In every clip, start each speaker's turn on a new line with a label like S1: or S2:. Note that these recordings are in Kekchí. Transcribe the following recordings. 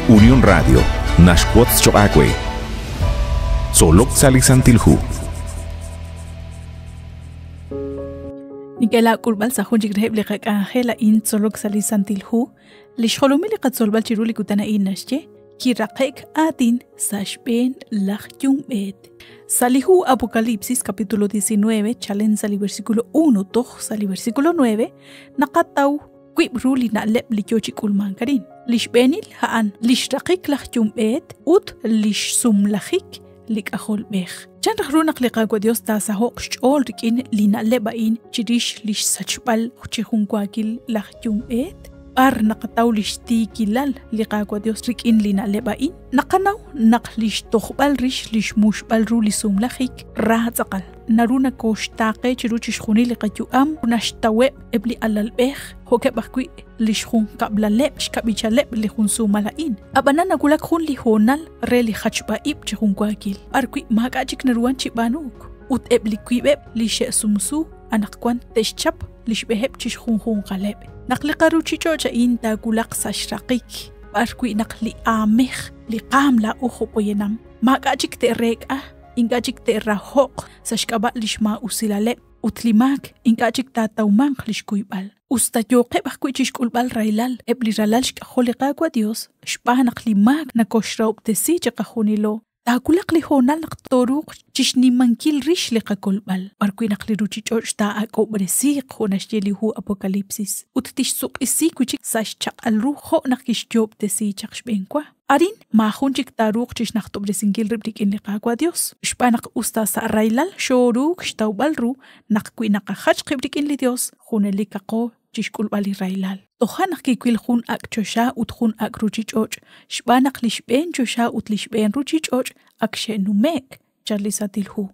S1: Unión Radio, naxwotz choq' aawe. Tzolok sa' li Santil Hu.
S2: Nink'e laak'ulb'al sa' jun chik reheb' li qak'anjel a'in Tzolok sa' li Santil Hu. Li xjolomil li qatzolb'al chiru li kutan a'in naxye kiraqe'k aatin sa' xb'een laj yumb'eet. Sa' li hu Apocalipsis capítulo 19 chalen sa' li versículo 1 toj sa' li versículo 9 naqataw wiib' ru li na'leb' li yo chi k'ulmank arin. Li xb'eenil a'an li xraqik laj yumb'eet ut li xsumlajik li k'ajolb'ej. Chan raj ru naq li Qaawa' Dios taasaho'q xch'ool rik'in li na'leb' a'in chirix li xsachb'al chi junwaakil laj yumb'eet? B'ar naqataw li xtiikilal li Qaawa' Dios rik'in li na'leb' a'in? Naqanaw naq li xtojb'al rix li xmuxb'al ru li sumlajik ra tz'aqal. Naru nakooxtaaqe chiru chixjunil li qayu'am, naxtaweb' eb' li alalb'ej jo'keb' ajwi' li xjunkab'laleb' xkab'ichaleb' li jun suumal a'in. Ab'anan nawulak jun li hoonal re li jachb'a-ib' chi junwaakil, b'arwi' maak'a' chik naruhan chi b'aanuuk, ut eb' li wiib'eb' li xe'sumsu anaqwan te'xchap li xb'eheb' chi xjunjunqaleb'. Naq li qaruuchich'och' a'in taawulaq sa' xraqik, b'arwi' naq li aamej, li qaam laa'o jo' poyanam, maak'a' chik te'reek'a, ink'a' chik te'raho'q sa' xk'ab'a' li xmaa'usilaleb' ut li maak ink'a' chik taatawmanq li xkuyb'al. Usta yooqeb' ajwi' chi xk'ulb'al rahilal eb' li ralal xk'ajol li Qaawa' Yos xb'aan naq li maak nakoxrahob'tesi chiqajunilo, taawulaq li hoonal naq tooruuq chi xnimankil rix li qakolb'al, b'arwi' naq li ruuchich'och' taa'ak'ob'resiiq jo' naxye li hu Apocalipsis ut tixsuq'isi wi' chik sa' xchaq'al ru jo' naq kixyoob'tesi chaq xb'enwa. Arin maajun chik taaruuq chi xnajtob'resinkil rib' rik'in li Qaawa' Yos, xb'aan naq us ta sa' rahilal xooruuk xtawb'al ru naq wi naqajach qib' rik'in li Yos, junelikaqo chi xk'ulb'al li rahilal. Toja' naq kiwil jun ak' choxa ut jun ak' ruuchich'och', xb'aan naq li xb'een choxa ut li xb'een ruuchich'och' ak xe'nume'k, chan li Santil Hu.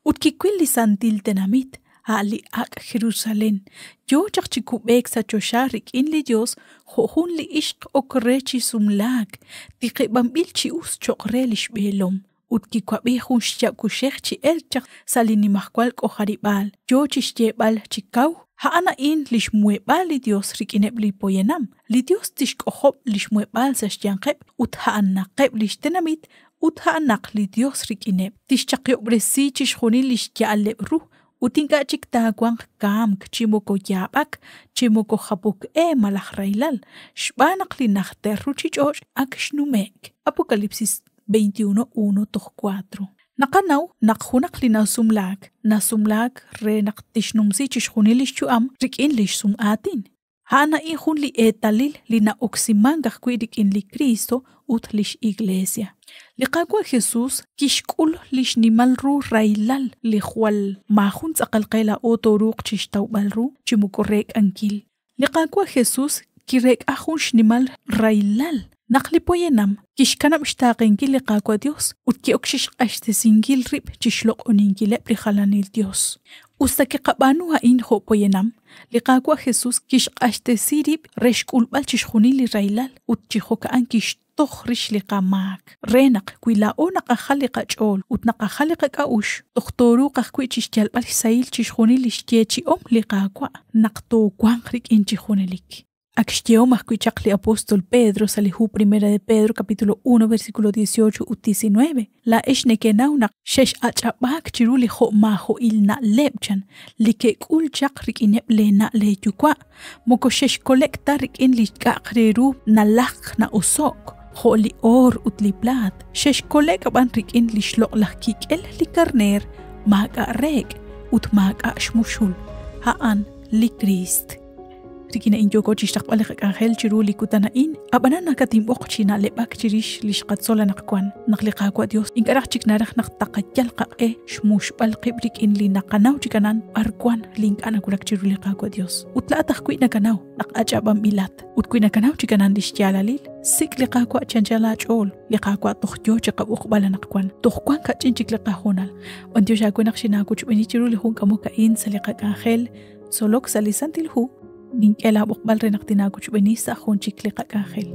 S2: Ut kiwil li santil tenamit, a' li ak' Jerusalén, yo chaq chi kub'eek sa' choxa rik'in li Yos jo' jun li ixq ok re chi sumlaak, tiqib'anb'il chi us cho'q re li xb'eelom. Ut kiwab'i jun xyaab' kuxej chi elk chaq sa' li nimajwal k'ojarib'aal, yo chi xyeeb'al chi kaw, A'an a'in li xmuheb'aal li Yos rik'ineb' li poyanam. Li Yos tixk'ojob' li xmuheb'aal sa' xyanqeb' ut a'anaqeb' li xtenamit ut a'anaq li Yos rik'ineb'. Tixchaqihob'resi chixjunil li xya'aleb' ru ut ink'a' chik taawanq kamk chi moko yaab'ak, chi moko japok e malaj rahilal, xb'aan naq li najter ruuchich'och' ak xnume'k. Apocalipsis 21, 1 toj 4. Naqanaw naq junaq li nasumlaak, nasumlaak re naq tixnumsi chixjunil li xyu'am rik'in li xsum'aatin. A'an a'in jun li eetalil li na'oksimank ajwi' rik'in li Kristo ut lix Iglesia. Li Qaawa' Jesus kixk'ul li xnimal ru rahilal li jwal maajun tz'aqal qe laa'o tooruuq chixtawb'al ru chi moko reek'ankil. Li Qaawa' Jesus kireek'a jun xnimal rahilal naq li poyanam kixkanab' xtaaqenkil li Qaawa' Dios ut ki'ok chixq'axtesinkil rib' chixloq'oninkileb' li jalanil dios. Us ta kiqab'aanu a'in jo' poyanam, li Qaawa' Jesus kixq'axtesi rib' re xk'ulb'al chixjunil li rahilal ut chi jo'ka'an kixtoj rix li qamaak, re naq wi laa'o naqajal li qach'ool ut naqajal li qak'a'uxl, toj tooruuq ajwi' chixyalb'al xsahil chixjunil li xyeechi'om li Qaawa' naq toowanq rik'in chi junelik. Ak xyehom ajwi' chaq li apóstol Pedro sa' li hu Primera de Pedro capítulo 1 versículo 18 ut 19, Laa'ex nekenaw naq xex'ach'ab'aak chiru li jo'maajo'il na'leb' chan li kek'ul chaq rik'ineb' leena' leeyuwa', moko xexkole'k ta rik'in li k'a'aq re ru nalajk na'oso'k, jo' li oor ut li plaat, xexkole'k b'an rik'in li xloq'laj kik'el li karneer maak'a' reek' ut maak'a' xmuxul, a'an li Kriist. Rik'in a'in yooko chixraqb'al li qak'anjel chiru li kutan a'in, ab'anan nakatinb'oq chi na'leb'ak chirix li xqatzol anaqwan, naq li Qaawa' Dios ink'a' raj chik naraj naq taqayal qaq'e xmuxb'al qib' rik'in li naqanaw chi kanan b'ar wan li ink'a' nawulak chiru li Qaawa' Dios. Ut laa'at ajwi' nakanaw naq ach'ab'anb'ilat. Ut wi nakanaw chi kanan li xyaalalil, sik' li Qaawa' chi anchal aach'ool. Li Qaawa' toj yoo chi qab'oqb'al anaqwan, toj wan ka'ch'in chik li qahoonal. B'antiox aawe naq xinaawochb'eeni chiru li jun k'amok a'in sa' li qak'anjel Tzolok sa' li Santil Hu, nink'e laab'oqb'al re naq tinaawochb'eeni sa' jun chik li qak'anjel.